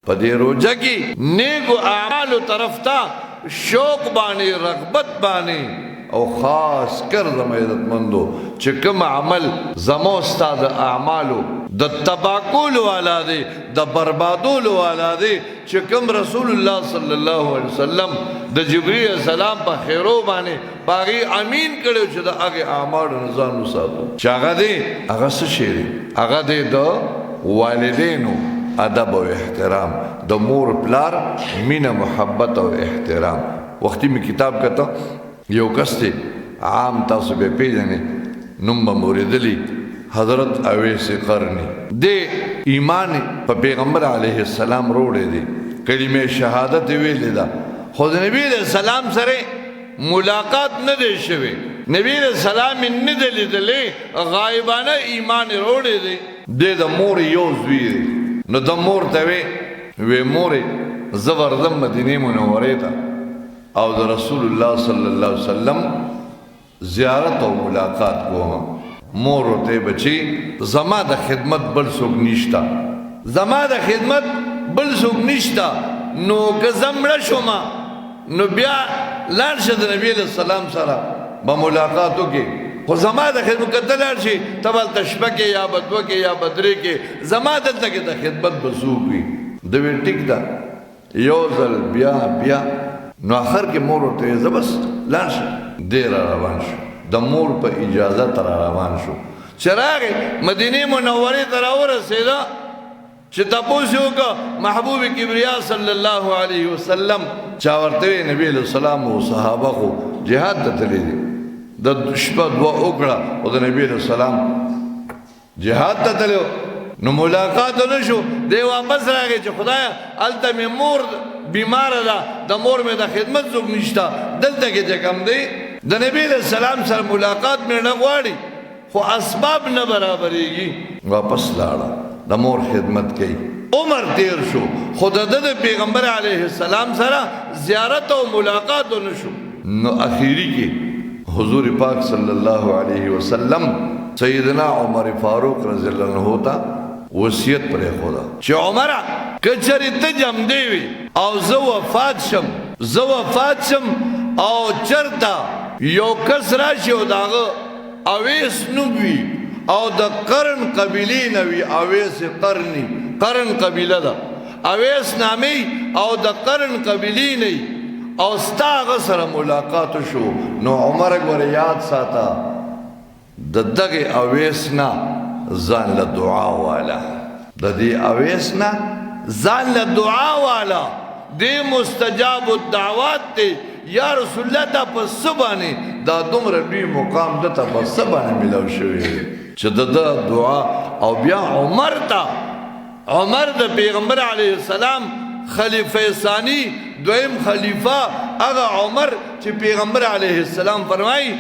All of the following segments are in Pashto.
په دې روژه کې نیکو اعمالو طرف ته شوق باندې، رغبت باندې، او خاص کر زما عزتمندو چې کوم عمل زما او ستا د اعمالو د تباه کولو والا دی، د بربادولو والا دی، چې کوم رسول الله صلی الله علیه وسلم د جبرئیل السلام په خیرو باندې باغی امین کړو چې د هغه اعمالو نه ځان وساتو، چې هغه دی، هغه څه شی دی؟ هغه دی د والدینو ادب او احترام، د مور پلار مینه، محبت او احترام. وختي می کتاب کته، یو کس دی، عام تاسو به پیژنې، نوم به موریدلی، حضرت اویس قرنی دی. ایمان په پیغمبر علیه السلام روړې دی، کلمه شهادت ویلې ده، خو د نبی علیہ السلام سره ملاقات نه دی شوی، نبی علیہ السلام نه دی لیدلی، غایبانه ایمان روړې دی. دی د مور یو زوی دی، نو د مور ته وی، وی مورې، زه ورځم مدینې منورې ته او د رسول الله صلی الله علیه وسلم زیارت او ملاقات کوم. مور ورته، بچي، زما د خدمت بل څوک نشته، زما د خدمت بل څوک نشته، نو که زه مړه شوم نو بیا لاړ شه، د نبی علیه السلام سره به ملاقات وکړي، خو زما د خدمت که ته لاړ شي، ته به هلته شپه کې یا به دوه کې یا به درې کې، زما دلته کې د خدمت به څوک وي؟ ده ویل ټیک ده. یو ځل بیا نو اخر کې مور ورته، زه بس لاړ شه. دی را روان شو، د مور په اجازه را روان شو. چې راغی مدینې منورې ته راورسېده، چې تپوس یې وکړ محبوب کبریا صلی الله علیه وسلم، چا ورته وی نبی علیہ السلام او صحابه خو جهاد ته تللی دي. د شپه دوه وکړه او د نبی علیہ السلام جهاد ته تللی، نو ملاقات نشو. دی واپس راغی چې خدایا، هلته مې مور بیماره ده، د مور مې د خدمت څوک نشته، دلته کې چې کوم دی د نبی علیہ السلام سره ملاقات مې نه غواړي، خو اسباب نه برابرېږي. واپس لاړه، د مور خدمت کوي. عمر تیر شو، خو د ده د پیغمبر علیه السلام سره زیارت او ملاقات نشو. نو اخیری کې حضور پاک صلی الله علیه وسلم سیدنا عمر فاروق رضی الله عنه ته وصیت پرې خودا چې عمره، کچری ته جمدی وي او زه وفات شم، زه وفات شم او چرتا یو کس راشي او داغه اویس نوم وي او د قرن قبیلې نه وي، اویس قرنی، قرن قبیله ده، اویس نامی او د قرن قبیلې نه، او ستا هغه سره ملاقات شو، نو عمر ګوره یاد ساته، د دغه اویس نه ځان له دعا والا، د دې اویس نه ځان له دعا والا، دې مستجاب الدعوات دی. یا رسول الله، دا په څه باندې دا دومره لوی مقام ده ته په څه باندې ملاو شوی چې د دعا؟ او بیا عمر ته، عمر د پیغمبر علیه السلام خلیفہ ثانی، دویم خلیفہ، هغه عمر چې پیغمبر علیه السلام فرمایي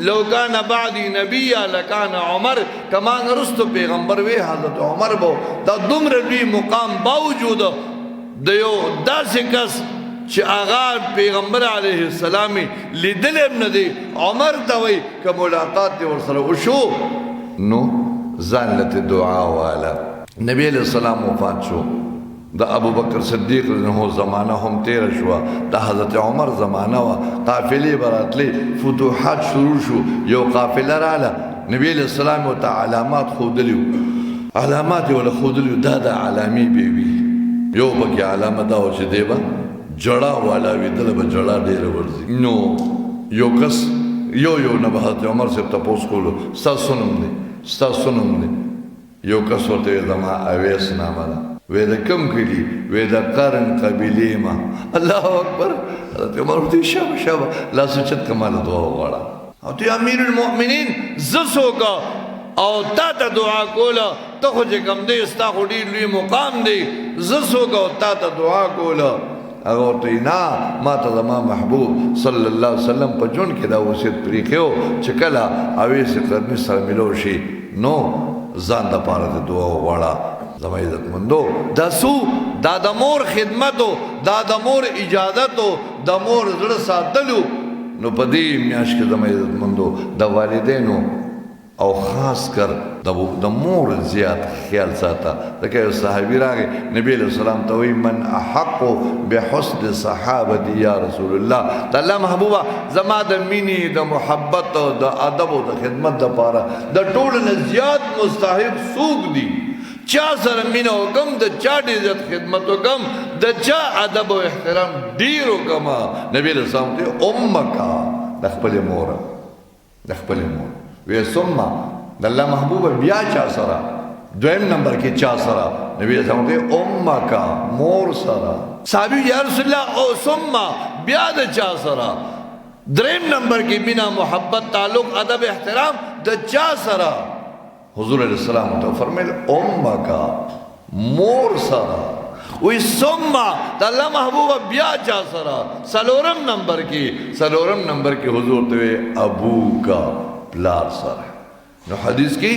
لو کان بعدی نبی لکان عمر، کما نرستو پیغمبر وی حضرت عمر بو، دا دومره لوی مقام باوجود د یو داسې کس چې هغه پیغمبر علیه السلام لیدل هم نه دی، عمر ته وایي که ملاقات دې ورسره وشو نو ځان له دعا والا. نبی علیہ السلام وفات شو، د ابو بکر صدیق رضی الله زمانہ هم تیر شو، د حضرت عمر زمانہ وا، قافلې براتلې، فتوحات شروع شو. یو قافله رااله، نبی علیہ السلام ته علامات خودلیو، علامات ولا خودلیو، دا د علامې به وي. یو پکې علامه دا و چې دی به جړا والا وي، دله به جړا ډېره ورځي. نو یو کس یو یو نه به حضرت عمر صاحب تپوس کولو، ستا څه نوم دی؟ ستا څه نوم دی؟ یو کس ورته وی زما اویس نامه ده. وی د کم کلي؟ وی د قرن قبیلې ما. الله اکبر! حضرت عمر ورته شابه شابه، لاس اوچت که، ماله دعا وغواړه. او ته امیر المؤمنین، زه څوک او تا ته دعا کوله؟ ته خو چې کوم دی ستا خو ډېر لوی مقام دی، زه څوک او تا ته دعا کوله؟ هغه ورته، نه، ما ته زما محبوب صلی الله علیه وسلم په ژوند کې دا وصیت پرېښی چې کله اویس قرني سره ملو شي نو ځان د پاره د دعا وغواړه. زما عزتمندو، دا سو دا د مور خدمتو، دا د مور اجازتو، د مور زړه ساتلو. نو په دې میاشت کې زما عزتمندو د والدینو او خاص کر د مور زیات خیال ساته. ځکه یو صحابي راغی نبی علیہ السلام ته وی من احق بحسن صحابتي یا رسول الله، د الله محبوبه زما د مینې، د محبت، د ادب او د خدمت لپاره د ټولو نه زیات مستحق څوک دي؟ چا سره مینه وکم، د چا ډېر زیات خدمت وکم، د چا ادب او احترام ډېر وکم؟ نبی علیہ السلام ته امک، د خپلې مور، د خپلې مور وی. ثم د الله محبوب بیا چا سره، دویم نمبر کې چا سره؟ نبی علیہ السلام ته امک، مور سره. صحابي یا رسول الله او ثم بیا د چا سره، دریم نمبر کې مینا، محبت، تعلق، ادب، احترام د چا سره؟ حضور علیہ السلام ته فرمایل امک، مور سره. وی ثم د الله محبوب بیا چا سره، سلورم نمبر کې؟ سلورم نمبر کې حضور ته ابوکا، پلار سره. نو حدیث کې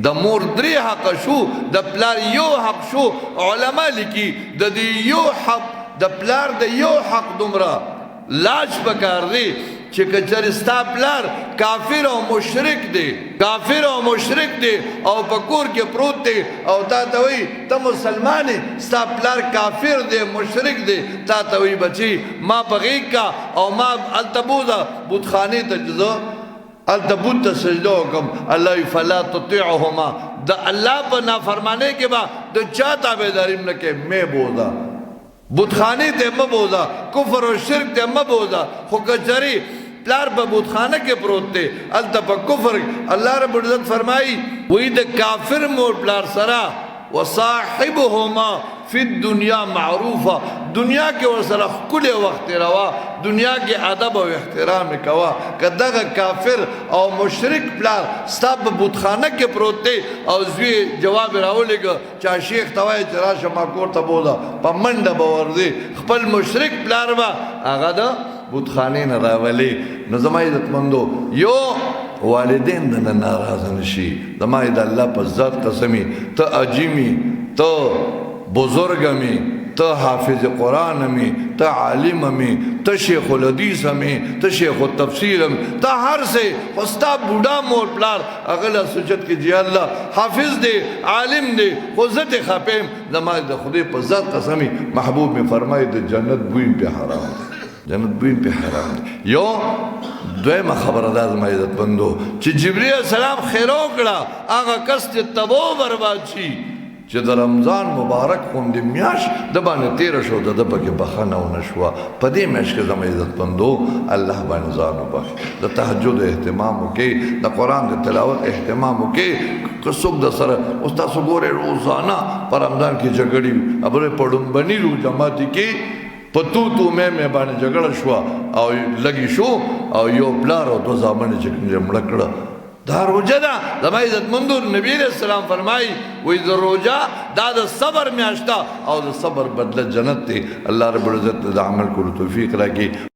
د مور درې حق شو، د پلار یو حق شو. علما لیکي د دې یو حق، د پلار د یو حق دومره لاج پکار دی چې کچر ستا پلار کافر او مشرک دی، کافر او مشرک دی او په کور کې پروت دی او تا ته وایي ته مسلمان یې، ستا پلار کافر دی، مشرک دی، تا ته وایي بچي ما په غېږ کا او ما هلته بوځه بتخانې ته چې زه هلته بت ته سجده وکړم. الله وایي فلا تطیعهما، د الله په نافرمانۍ کې به د چا تابعداري هم نه کوې. مې بوځه بتخانې ته مه بوځه، کفر او شرک ته مه بوځه. خو که چېرې پلار په بتخانه کې پروت دی، هلته په کفر، الله رب العزت فرمایي وایي د کافر مور پلار سره وصاحبهما فی الدنیا معروفه، دنیا کې ورسره ښکلی وخت تېروه، دنیا کې ادب او احترام کوه. که دغه کافر او مشرک پلار ستا په بتخانه کې پروت دی او زوی جواب راولېږه چا شیخ ته وایي چې راشه ما کور ته بوځه، په منډه به ورځي، خپل مشرک پلار به هغه د بتخانې نه راولي. نو زما عزتمندو، یو والدین د نه ناراضه نشي. زما د الله په ذات قسمي، ته عجیمي، ته بزرګ می، ته حافظ قرآن می، ته عالم می، ته شیخ الحدیث می، ته شیخ التفسیر می، ته هر څه، خو ستا بوډا مور پلار هغه له سجد کې جی الله حافظ دی، عالم دی، خو زه ترې خفه یم. زما د خدای په ذات قسمي، محبوب می فرمایي د جنت بوی پې حرام دی، جنت بوی پې حرام دی. یو دویمه خبره دا زما عزتمندو چې جبرئیل السلام خیره وکړه هغه کس چې تباه برباد شي چې د رمضان مبارک غوندې میاشت د باندې تېره شو، د ده پکې بخښنه ونه شوه. په دې میاشت کې زما عزتمندو الله باندې ځان وبخښي، د تهجد اهتمام وکړي، د قرآن د تلاوت اهتمام وکړي. که څوک د سره اوس تاسو ګورئ روزانه په رمضان کې جګړې وي، ابره په ړومبني روژه ماتي کې په تو تو مې مې باندې جګړه شوه او لګي شو او یو پلار او دوه زامن چې کوم مړه کړه. دا روژه ده زما عزتمندو. نبی علیہ السلام فرمایي وایي د روژه دا د صبر میاشت ده او د صبر بدله جنت دی. الله رب العزت د عمل کولو توفیق راکړي.